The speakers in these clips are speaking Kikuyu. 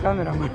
Cameraman.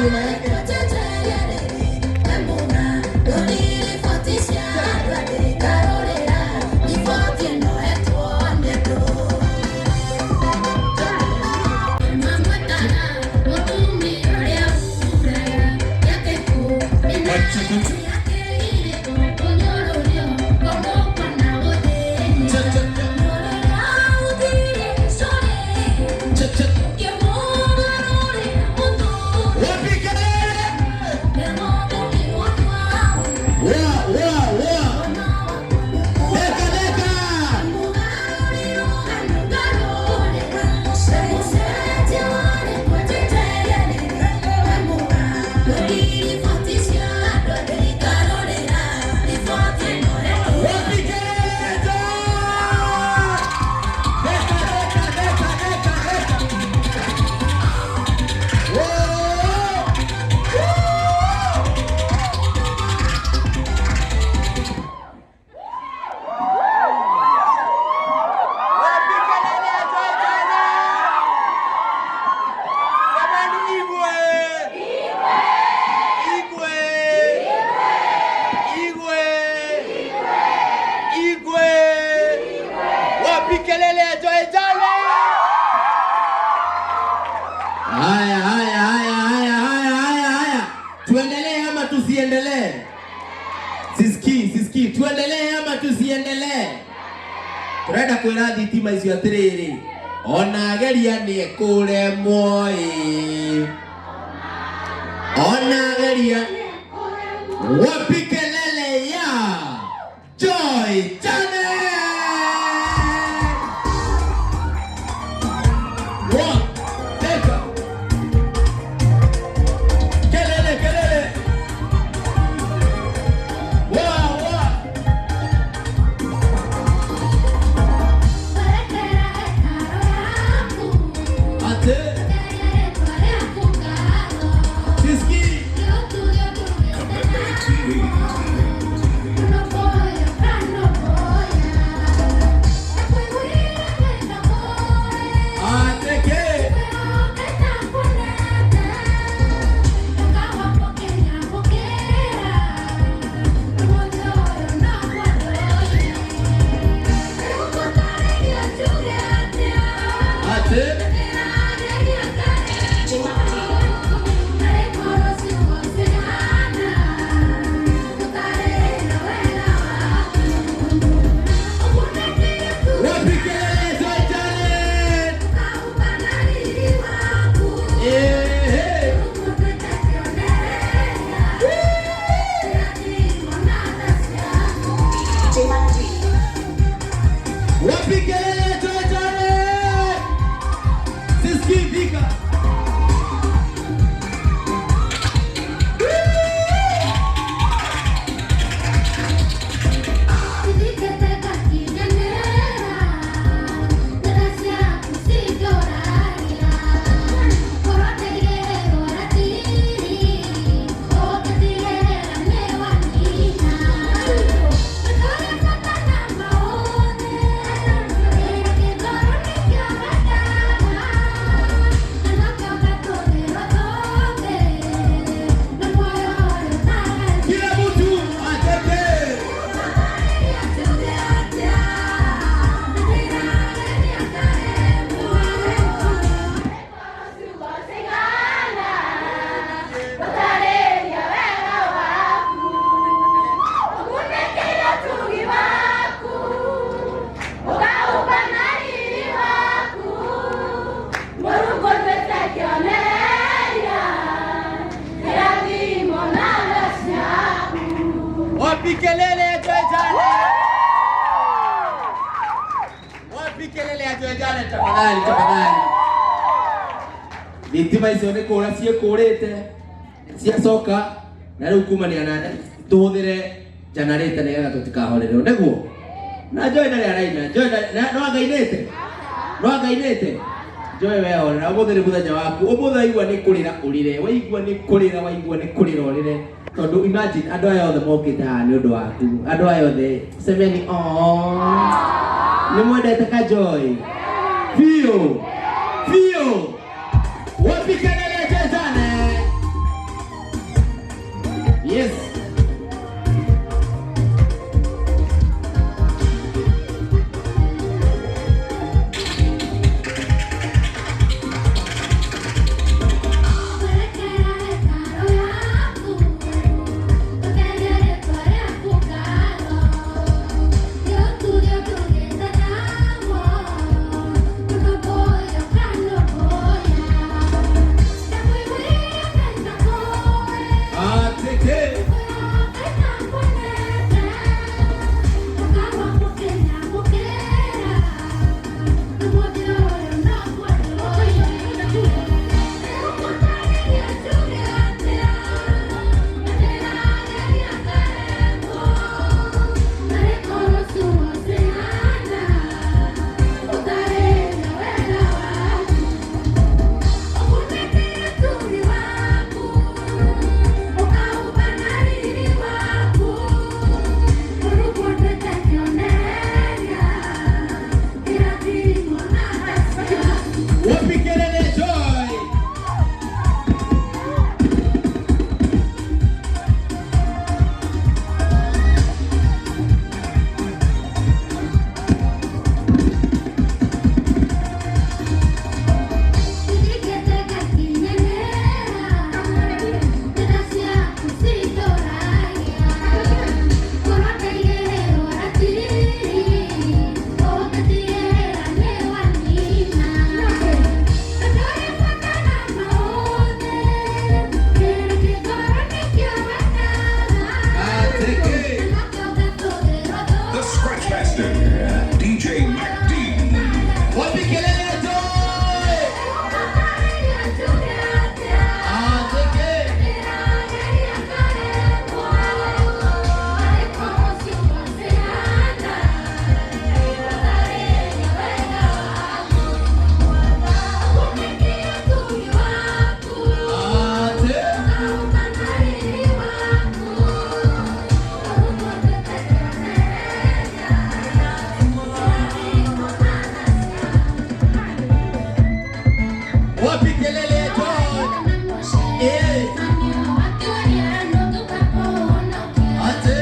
Nyuma yake. Kelele ya Joy Jale! Haya, haya, haya, haya, haya, haya, haya. Tuendelee ama tusiendelee? Sisikii, sisikii. Tuendelee ama tusiendelee? Turenda kwĩra thitima icio atĩrĩrĩ, ona ageria nĩ ekũremwo ĩ. Ona ageria wapi kelele ya Joy Channel. One, teka. Kelele, kelele. Wa, wa. Ate. Sisikii. Kameme TV. Wapi kelele ya Joy Jane? Wapi kelele ya Joy Jane tafadhali tafadhali. Thitima icio nĩ kũra ciĩkũrĩte ciacoka na rĩu kumania na tũhũthĩre generator nĩgetha tũtikahorerwo nĩguo na Joy ndarĩ araina. Joy no angainĩte, no angainĩte. Joy wehorera, ũmũthĩ nĩ mũthenya waku. Ũmũthĩ waigua nĩ kũrĩra ũrĩre, waigua nĩ kũrĩra, waigua nĩ kũrĩra ũrĩre, tondũ imagine andũ aya othe mokĩte haha nĩ ũndũ waku. Andũ aya othe semeni oh nĩ mwendete ka Joy biũ biũ. Wapi kelele ya Joy Jane? Yes. Ateke. Wapi kelele ya Joy? Ateke. The Scratch Master, DJ Mac D. Wapi kelele ya Joy? Ateke. Ate. Wapi kelele ya Joy? Eh. Ate.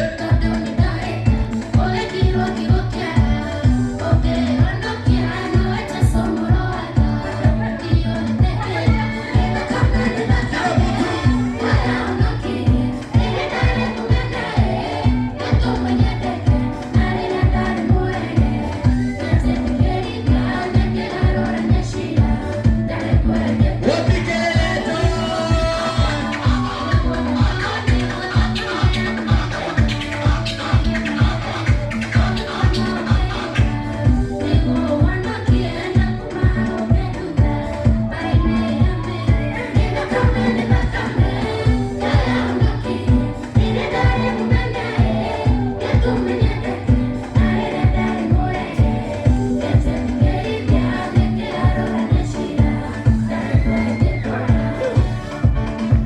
Wapi kelele ya Joy?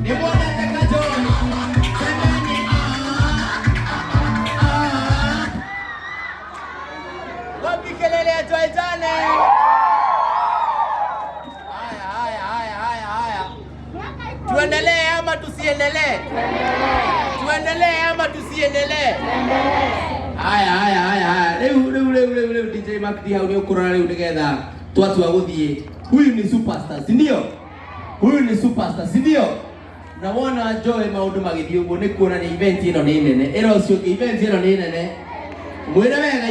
Ni mwendete ka Joy. Semeni ah. Ah. Wapi kelele ya Joy Jane? Haya haya haya haya haya. Tuendelee ama tusiendelee? Tuendelee ama tusiendelee? Haya haya haya haya, rĩu rĩu rĩu rĩu rĩu DJ Mac D hau nĩ ũkũrora rĩu nĩgetha twatua gũthiĩ. Huyu ni superstar, si ndio? Huyu ni superstar, si ndio? Na wona Joy maũndũ magĩthiĩ ũguo nĩ kuonania event ĩno nĩ nene. Ĩra ũcio ũngĩ event ĩno nĩ nene. Mwĩre wega.